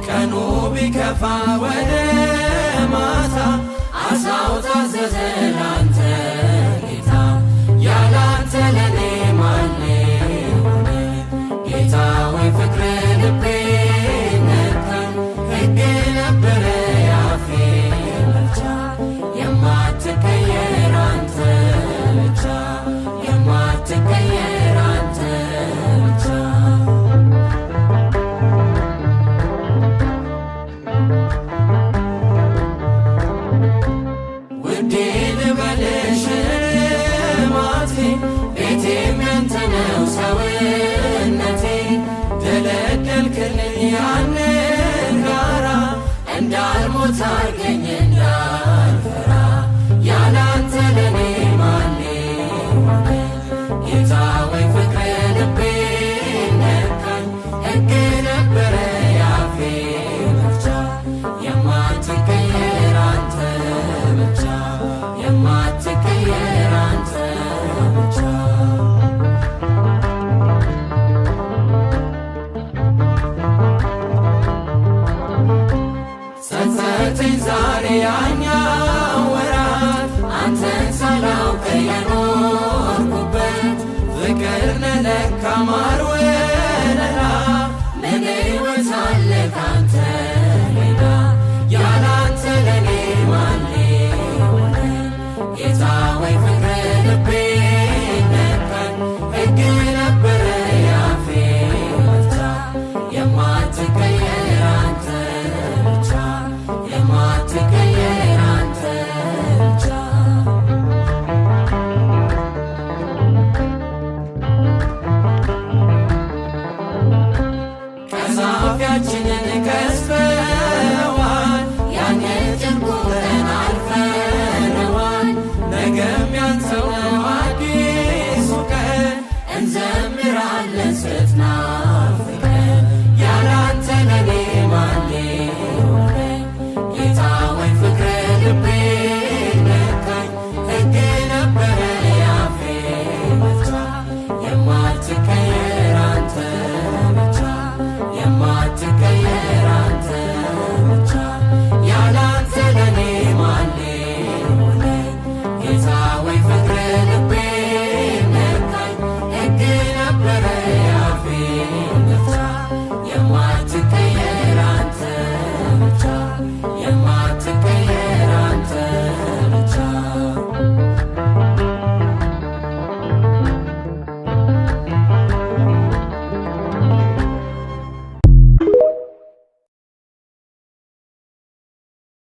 ቀኑ ቢከፋ ወደ ማታ አሳው ታዘዘ ላንተ ጌታ። ያላንተ ለኔ ማን ሆነ? ጌታ ወይ ፍቅር ልቤን ነካኝ፣ ሕግ ነበረ ያፌ መፍቻ። የማትቀየር አንተ ብቻ፣ የማትቀየር አንተ ብቻ። ውዴ ልበልሽ ማቴ፣ ቤቴም ያንተ ነው ሰውነቴ። ደለደልክልኝ ያንን ጋራ፣ እንዳልሞት አርገኝ እንዳልፈራ። ያላንተ ለኔ ማን ሆነ? ጌታ ወይ ፍቅር ልቤን ነካኝ፣ ሕግ ነበረ ያፌ መፍቻ። የማትቀየር አንተ ብቻ፣ የማትቀየር አንተ ብቻ። ጸጸተኝ ዛሬ ያኛው ወራት አንተን ሳላውቅ የኖርኩበት። ፍቅር ነህ ለካ ማር ወለላ፣ ምን ሕይወት አለ ካንተ